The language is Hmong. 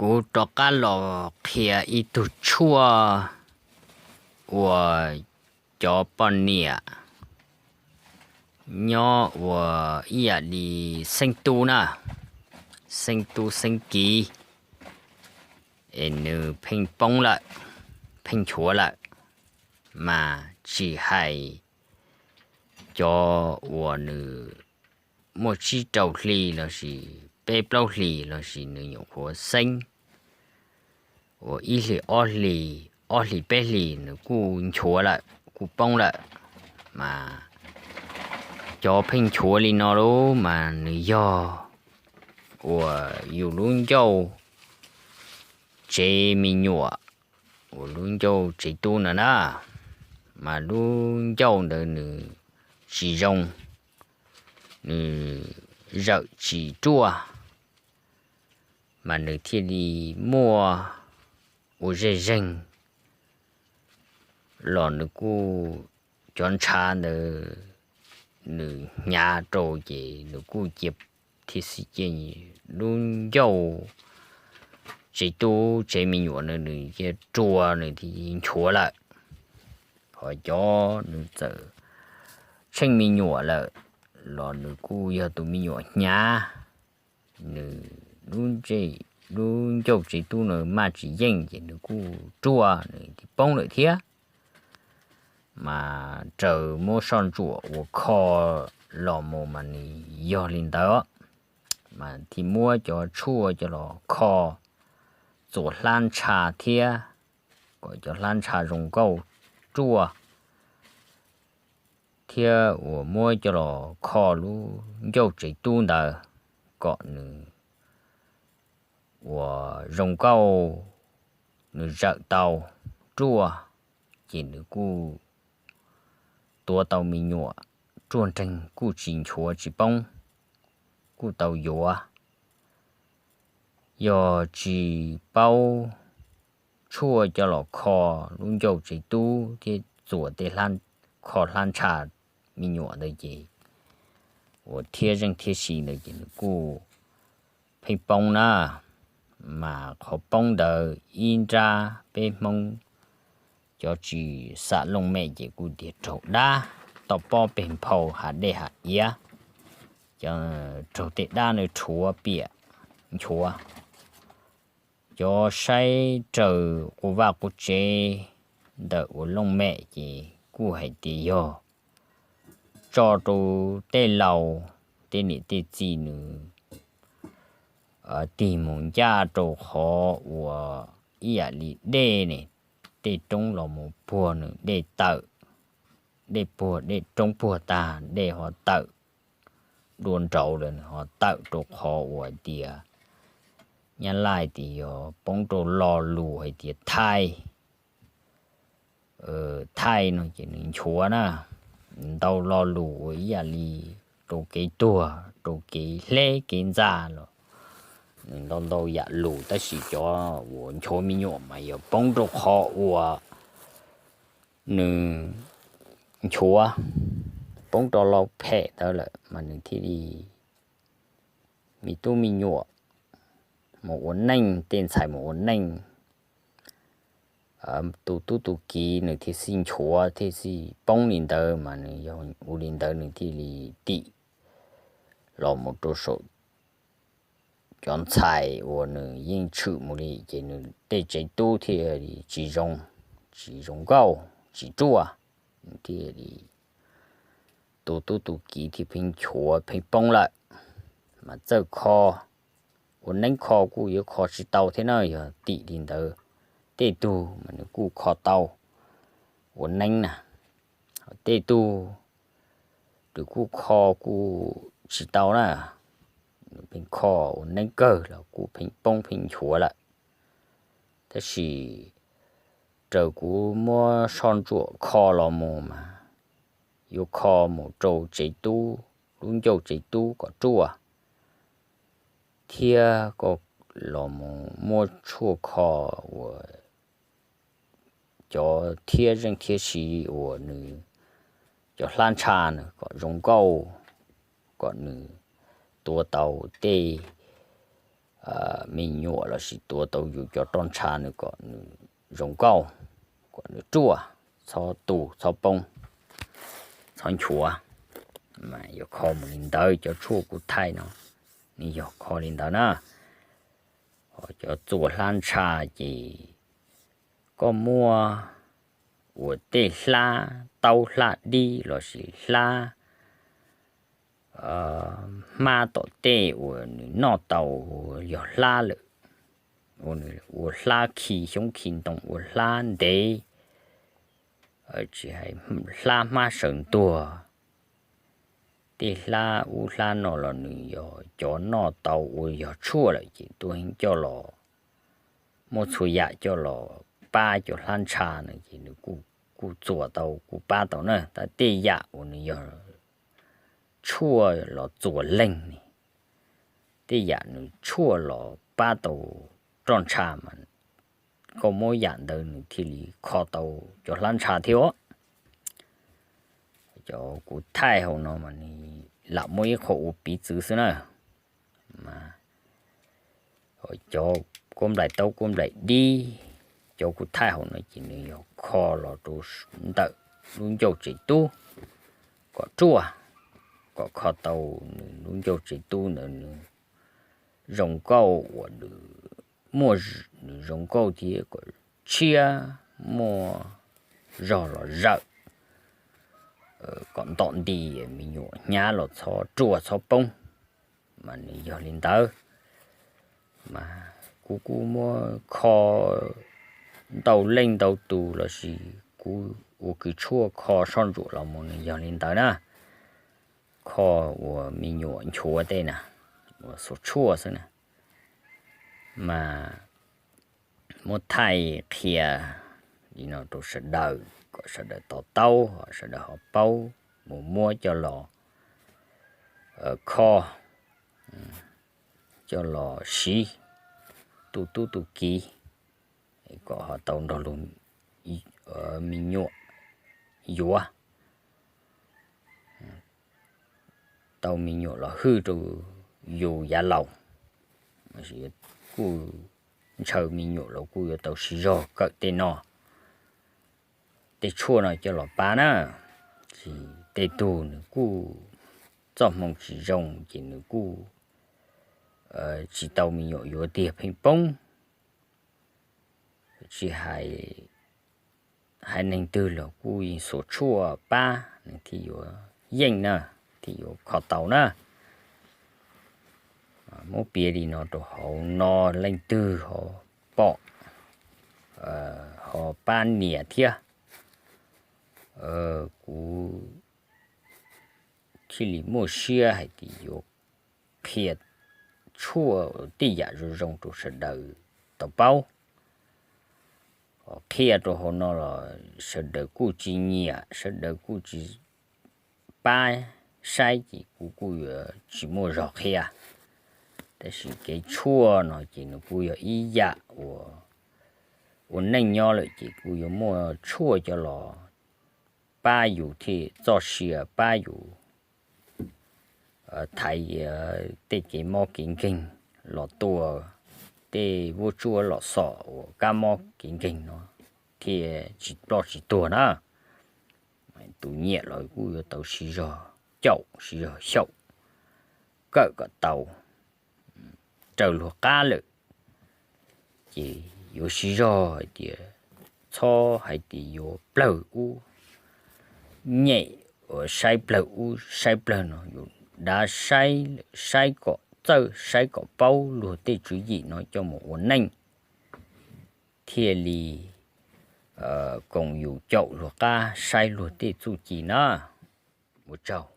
Kuv rov qab los qhia ib tug tshuaj uas cov poj niam nyob ua ib yam li xeeb tub na, xeeb tub xeeb kiv, es nws pheej poob lawm, pheej nchuav lawm, mas tsis hais cov uas nws muaj tsib rau hli lossis peb plaub hlis lossis nws nyuam qhuav xeeb, uas ib hlis ob hlis, ob hlis peb hlis nws kuj nchuav lawm, kuj poob lawm. Mas cov pheej nchuav li no lub mas nws yog uas yus lub ncauj tsev me nyuam, uas lub ncauj tsev tub no na, mas lub ncauj ntawd nws tsis zoo, nws zawm tsis ruaj, mas nws thiaj li muaj ua zeej zeeg los nws kuj, cov ntshav ntawd nws hnyav rau ces nws kuj cia, thiaj xij cia lub ncauj tsev tub tsev me nyuam na nws cia rua nws thiaj nchuav lawm. Ho cov nws txawm tsheej me nyuam lawm los nws kuj yog tus me nyuam hnyav, nws lub, lub ncauj tsev tub nws maj tsis yeej ces nws kuj ruaj nws thiaj poob lawm thiab. Mas raws muab soj ntsuam uas kho los mus mas nws yog li ntawd, mas thiaj muab cov tshuaj coj los kho txuas hlab ntsha thiab, kom cov hlab ntsha zoo nkauj ruaj, thiab uas muab coj los kho lub ncauj tsev tub ntawd kom nws uas zoo nkauj, nws zawm tau ruaj, ces nws kuj tuav tau me nyuam ruaj nreeg kuj tsis nchuav tsis poob, kuj tau yuav. Yog tsis paub tshuaj coj los kho lub ncauj tsev tub thiab txuas tej, kho hlab ntsha me nyuam ntawd ces uas thiab zeej thiab si ntawd ces nws kuj pheej poob na. Mas qhov poob ntawd ib nrab peb Hmoob cov tsis xam looj mem ces kuj tias raug dab, toj pob peg nphau hav dej hav iav, cov raug tej dab nws rhuav piam nchuav. Cov saib raws quas vaj quas tsev ntawm ua looj mem ces kuj hais tias yog tso rau tej laus tej niam tej txiv nws tig mus ncaj rau qhov uas ib yam li dej ne, tej roob los mus puag nws dej tawm, dej puag dej roob puag tag dej ho tawm dua nraud lawm nws ho tawm rau qhov uas tias nyab laj tias yog poob rau lo lus hais tias thaij, thaij no ces nws nchuav na, ntau lo lus uas ib yam li rau kev tuag rau kev hleb kev ntxa los nws ntau ntau yam lus tab sis cov uas nchuav me nyuam mas yog poob rau qhov uas nws nchuav, poob rau lo phem ntawd lawm mas nws thiaj li me tub me nyuam mus ua neej, tej ntxhais mus ua neej, tus tub tus kiv nws thiaj xij nchuav thiaj xij poob li ntawd mas nws yog ua li ntawd nws thiaj li tim los mus rau saum cov ntxhais uas nws yeej tshwm mus li ces nws tej tsev tub thiaj li tsis zoo, tsis zoo nkauj tsis ruaj, nws thiaj li tus tub tus kiv thiaj pheej nchuav pheej poob lawm. Mas txawj kho, ua neeb kho kuj yuav kho tsis tau thiab na, yog tim li ntawd tej tug mas nws kuj kho tau ua neeb na, tej tug nws kuj kho kuj tsis tau na, nws pheej kho ua neeb kawg los kuj pheej poob pheej nchuav lawm. Tab sis raws kuv muab soj ntsuam kho los mus mas yuav kho mus rau tsev tub, lub ncauj tsev tub kom ruaj, thiab koj los mus muab tshuaj kho uas cov thiab zeej thiab siv uas nws cov hlab ntsha nws kom zoo nkauj, kom nws tuav tau tej me nyuam lossis tuav tau yus cov roj ntsha nws kom nws zoo nkauj, kom nws ruaj, txhob tu txhob poob, txhob nchuav. Mas yog kho mus li ntawd, cov tshuaj kuv thaij no nws yog kho li ntawd na. Ho cov txuas hlab ntsha ces koj muab ua tej hlab taub hlab dib lossis hlab hmab tom tej uas nws noj tau, yog hlab lawm, ua hlab khi xyoob khi ntoo, ua hlab ntev, tsis hais hlab hmab saws ntuag, tej hlab ub hlab no los nws yog cov noj tau ua yog tshuaj lawm ces tuaj heev coj los, muab txhua yam coj los pab cov hlab ntsha no ces nws kuj txuas tau kuj pab tau na. Tab tej yam uas nws yog tshuaj los txuas leeg ne, tej yam nws tshuaj los pab tau roj ntsha mas koj muab yam ntawd nws thiaj li kho tau cov hlab ntsha thiab os. Cov kuv thaij hauv no mas nws lam muab ib qho ua piv txwv xwb na. Mas cov kuab nplaim taub kuab nplaim dib, cov kuv thaij hauv no ces nws yog kho los rau ntawm lub ncauj tsev tub kom ruaj, kom kho tau nws lub ncauj tsev tub ntawd nws zoo nkauj, uas nws muaj, nws zoo nkauj thiab kom tshiab, muaj zog los zawm, kom ntom nti me nyuam hnyav los txhob ruaj txhob poob. Mas nws yog li ntawd. Mas kuv kuj muab kho ntau leej ntau tus lossis kuv ua kws tshuaj kho soj ntsuam los mus nws yog li ntawd na. Kho ua me nyuam nchuav tej na, ua xuas tshuaj xwb na. Mas muab thaij qhia li no rau sawv daws kom sawv daws to taub, sawv daws ho paub mus muab coj los kho, coj los siv tu tub tu kiv kom ho tau nrog luag me nyuam yuav, tau me nyuam los hwj rau yus yav laus. Kuj ntshaw me nyuam los kuj yuav tau siv zog kawm tej no, tej tshuaj no coj los pab na. Tsis, tej tug nws kuj txoj hmoo tsis zoo ces nws kuj tsis tau me nyuam yuav tiag, pheej poob. Tsis hais, haiv neeg twg los kuj yeej xuas tshuaj pab nws thiaj yuav yeej na, thiaj yuav kho tau na. Muab piav li no rau hauv no leej twg ho pom ho pab nias thiab. Kuv thiaj li muaj siab hais tias yuav qhia tshuaj tej yam zoo zoo rau sawv daws tau paub. Qhia rau hauv no los sawv daws kuj tsis nyiam, sawv daws kuj tsis pab saib ces kuv kuj yuav tsis muaj zog qhia. Tab sis kev tshuaj no ces nws kuj yog ib yam uas ua neej nyob lawm ces kuj yuav muaj tshuaj coj los pab yus thiaj txoj sia, pab yus thaiv tej kev mob kev nkeeg los tua tej vuab tsuab los xom uas kab mob kev nkeeg no thiaj tsis ploj tsis tuag na. Tus nyiam los kuj yuav tau siv zog caum siv zog xyaum kawm kom tau. Raws luag qab lawm ces yuav siv zog hais tias txhob hais tias yuav plawg ub nyem, uas saib plawg ub saib plawg no, yus dav saib, saib kom txawj, saib kom paub luag tej tswv yim no coj mus ua neej thiaj li koom yus caum luag qab saib luag tej txuj ci na. Ua tsaug.